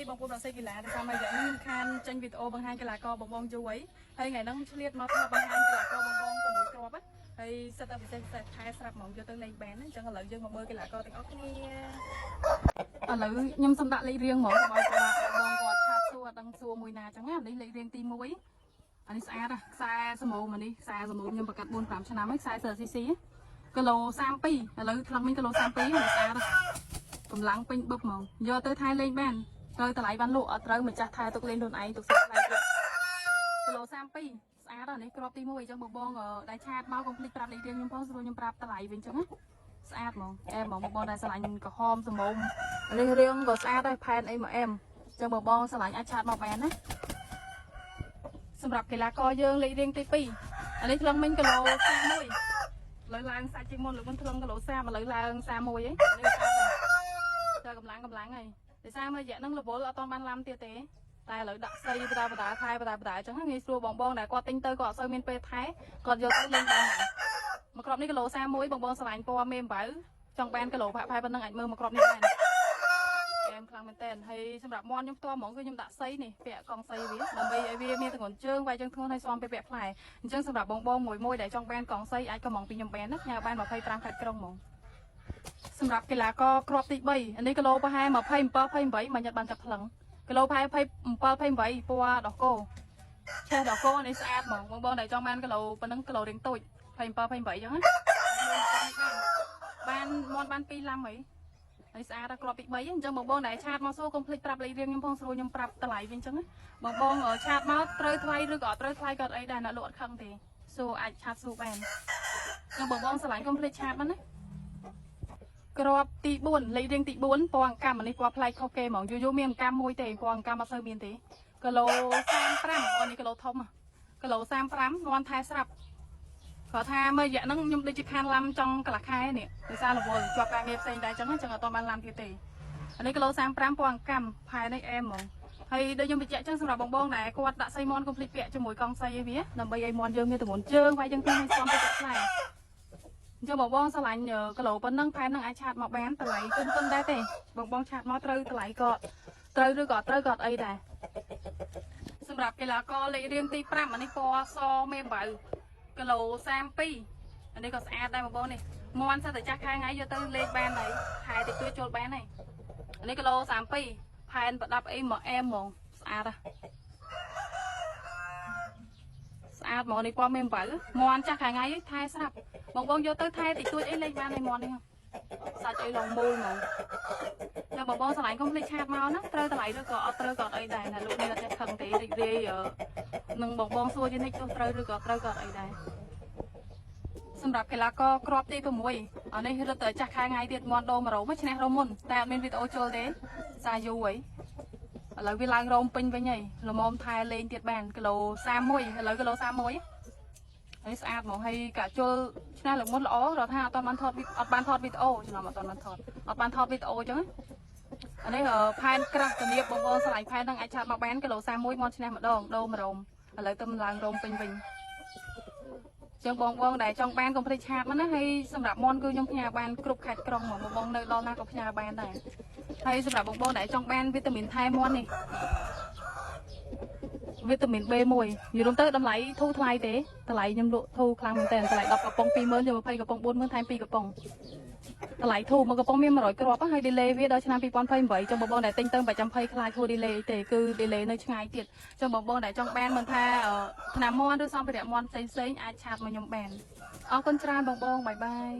បងប្អូនរស័យកីឡាដែលតាមរយៈនេះខ្ញុំខានចេញវីដេអូបង្ហាញកីឡាករបងបងយូរអីហើយថ្ងៃហ្នឹងឆ្លៀតមកធ្វើបង្ហាញកីឡាករបងបង6គ្រាប់ហើយសិតតែពិសេសពិសេសថែស្រាប់ហ្មងយកទៅលេងបានអញ្ចឹងឥឡូវយើងមកមើលកីឡាករទាំងអស់គ្នាឥឡូវខ្ញុំសុំដាក់លេខរៀងហ្មងកុំឲ្យគាត់បងគាត់ chat សួរអត់ដឹងសួរមួយណាអញ្ចឹងណានេះលេខរៀងទី1អានេះស្អាតណាខ្សែសមោមនេះខ្សែសមោមខ្ញុំប្រកាស4 5ឆ្នាំហើយខ្សែសើ CC គីឡូ32ឥឡូវថ្លឹងវិញគីឡូ32នេះស្អាតណាកម្លាំងពេញបឹបហ្មងយកទៅថែលេងបានត្រូវតម្លៃបានលក់អត់ត្រូវម្ចាស់ថែទុកលេងខ្លួនឯងទុកសិថ្លៃទៀតគីឡូ32ស្អាតណាស់នេះគ្រាប់ទី1អញ្ចឹងបងបងដែល chat មកកុំភ្លេចប្រាប់លេខរៀងខ្ញុំផងស្រួលខ្ញុំប្រាប់តម្លៃវិញអញ្ចឹងណាស្អាតហ្មងអែមហ្មងបងបងដែលស្រឡាញ់ក្រហមសមោមនេះរៀងក៏ស្អាតដែរផែនអីមកអែមអញ្ចឹងបងបងស្រឡាញ់អាច chat មកបានណាសម្រាប់កីឡាករយើងលេខរៀងទី2អានេះថ្លឹងមិញគីឡូ31 ឥឡូវឡើងសាច់ជាងមុនលើកមុនថ្លឹងគីឡូ30ឥឡូវឡើង31ហីនេះស្អាតដែរចើកម្លាំងកម្លាំងហើយដោយសារមួយរយៈហ្នឹងរវល់អត់តបានឡាំទៀតទេតែឥឡូវដាក់ស្អីបដាបដាថែបដាបដាអញ្ចឹងងាយស្រួលបងបងដែលគាត់ទិញទៅគាត់អត់សូវមានពេលថែគាត់យកទៅលេងបានមកគ្រាប់នេះគីឡូ31បងបងស្រឡាញ់ពណ៌មេអំបៅចង់បានគីឡូផាក់ផែប៉ុណ្ណឹងអាចមើលមកគ្រាប់នេះបានអែមខ្លាំងមែនតើហើយសម្រាប់មន់ខ្ញុំផ្ទាល់ហ្មងគឺខ្ញុំដាក់សីនេះពាក់កង់សីវាដើម្បីឲ្យវាមានទម្ងន់ជើងវាយជើងធ្ងន់ហើយស៊ាំពេលពាក់ផ្លែអញ្ចឹងសម្រាប់បងបងមួយមួយដែលចង់បានកង់សីអាចកំងពីខ្ញុំបានណាផ្ញើបាន25ខេត្តក្រុងហ្មងសម្រាប់កីឡាករគ្រាប់ទី3អានេះគីឡូប្រហែល27 28មកញ៉ាត់បានចាប់ថ្លឹងគីឡូប្រហែល27 28ពណ៌ដោះគោឆេះដោះគោនេះស្អាតហ្មងបងបងដែលចង់បានគីឡូប៉ុណ្ណឹងគីឡូរៀងតូច27 28អញ្ចឹងណាបានមន់បាន2ឡាំហីហើយស្អាតដល់គ្រាប់ទី3អញ្ចឹងបងបងដែល chat មកសួរកុំភ្លេចប្រាប់លេខរៀងខ្ញុំផងស្រួលខ្ញុំប្រាប់តម្លៃវិញអញ្ចឹងណាបងបង chat មកត្រូវថ្លៃឬក៏អត់ត្រូវថ្លៃក៏អត់អីដែរអ្នកលក់អត់ខឹងទេសួរអាច chat សួរបានអញ្ចឹងបងបងស្រឡាញ់កុំភ្លេច chat មកណា គ្រាប់ទី4លេខរៀងទី4ពណ៌អង្កាំអានេះពណ៌ប្លែកខុសគេហ្មងយូរយូរមានអង្កាំមួយទេពណ៌អង្កាំអត់សូវមានទេគីឡូ35អូនេះគីឡូធំហ៎គីឡូ35មន់ថែស្រាប់គាត់ថាមើលរយៈហ្នឹងខ្ញុំដូចជាខានឡាំចង់កន្លះខែនេះដោយសាររវល់ជាប់ការងារផ្សេងដែរចឹងចឹងអត់តបានឡាំទៀតទេអានេះគីឡូ35ពណ៌អង្កាំផែនេះអែមហ្មងហើយដូចខ្ញុំបញ្ជាក់ចឹងសម្រាប់បងបងដែលគាត់ដាក់សីមន់កុំភ្លេចពាក់ជាមួយកង់សីឲ្យវាដើម្បីឲ្យមន់យើងមានទម្ងន់ជើងវាយជើងធ្ងន់ឲ្យស្មទៅពាក់ផ្លែអញ្ចឹងបងបងស្រឡាញ់គីឡូប៉ុណ្ណឹងផែនហ្នឹងអាច chat មកបានតម្លៃគុំគុំដែរទេបងបង chat មកត្រូវតម្លៃក៏ត្រូវឬក៏ត្រូវក៏អត់អីដែរសម្រាប់កីឡាករលេខរៀងទី5អានេះពណ៌សមេអំបៅគីឡូ32អានេះក៏ស្អាតដែរបងបងនេះមន់សិតតែចាស់ខែថ្ងៃយកទៅលេខបានហើយខែតិចតួចចូលបានហើយអានេះគីឡូ32ផែនប្រដាប់អីមកអែមហ្មងស្អាតហ៎ស្អាតហ្មងនេះពណ៌មេអំបៅមន់ចាស់ខែថ្ងៃថែស្រាប់បងបងយកទៅថែតិចតួចអីលេងបានឯមន់នេះសាច់អីឡងមូលហ្មងចាំបងបងស្រឡាញ់កុំភ្លេច chat មកណាត្រូវតម្លៃឬក៏អត់ត្រូវក៏អត់អីដែរណាលោកនេះអត់ចេះខឹងទេរីករាយនឹងបងបងសួរជានិច្ចទោះត្រូវឬក៏ត្រូវក៏អត់អីដែរសម្រាប់កីឡាករគ្រាប់ទី6អានេះរត់ទៅចាស់ខែថ្ងៃទៀតមន់ដូមរោមឈ្នះរោមមុនតែអត់មានវីដេអូចូលទេសាយូរហីឥឡូវវាឡើងរោមពេញវិញហើយល្មមថែលេងទៀតបានគីឡូ31ឥឡូវគីឡូ31ហើយស្អាតហ្មងហើយកាជុលឆ្នាំលើកមុនល្អរដ្ឋាអត់បានថតអត់បានថតវីដេអូច្រឡំអត់បានថតអត់បានថតវីដេអូអញ្ចឹងអានេះផែនក្រាស់ពនាបបងបងស្រឡាញ់ផែនហ្នឹងអាច chat មកបានគីឡូ31មកឈ្នះម្ដងដូរមរោមឥឡូវទៅឡើងរោមពេញវិញចឹងបងបងដែលចង់បានកុំភ្លេច chat មកណាហើយសម្រាប់មន់គឺខ្ញុំផ្ញើបានគ្រប់ខេត្តក្រុងហ្មងបងបងនៅដល់ណាក៏ផ្ញើបានដែរហើយសម្រាប់បងបងដែលចង់បានវីតាមីនថែមន់នេះវីតាមីន B1 និយាយរួមទៅតម្លៃធូរថ្លៃទេតម្លៃខ្ញុំលក់ធូរខ្លាំងមែនតើតម្លៃ10កំប៉ុង20000យក20កំប៉ុង40000ថែម2កំប៉ុងតម្លៃធូរមួយកំប៉ុងមាន100គ្រាប់ហើយ delay វាដល់ឆ្នាំ2028ចុងបងបងដែលទិញទៅប្រចាំភ័យខ្លាចធូរ delay ទេគឺ delay នៅឆ្ងាយទៀតចុងបងបងដែលចង់បានមិនថាថ្នាំមន់ឬសម្ភារៈមន់ផ្សេងផ្សេងអាច chat មកខ្ញុំបានអរគុណច្រើនបងបង bye bye.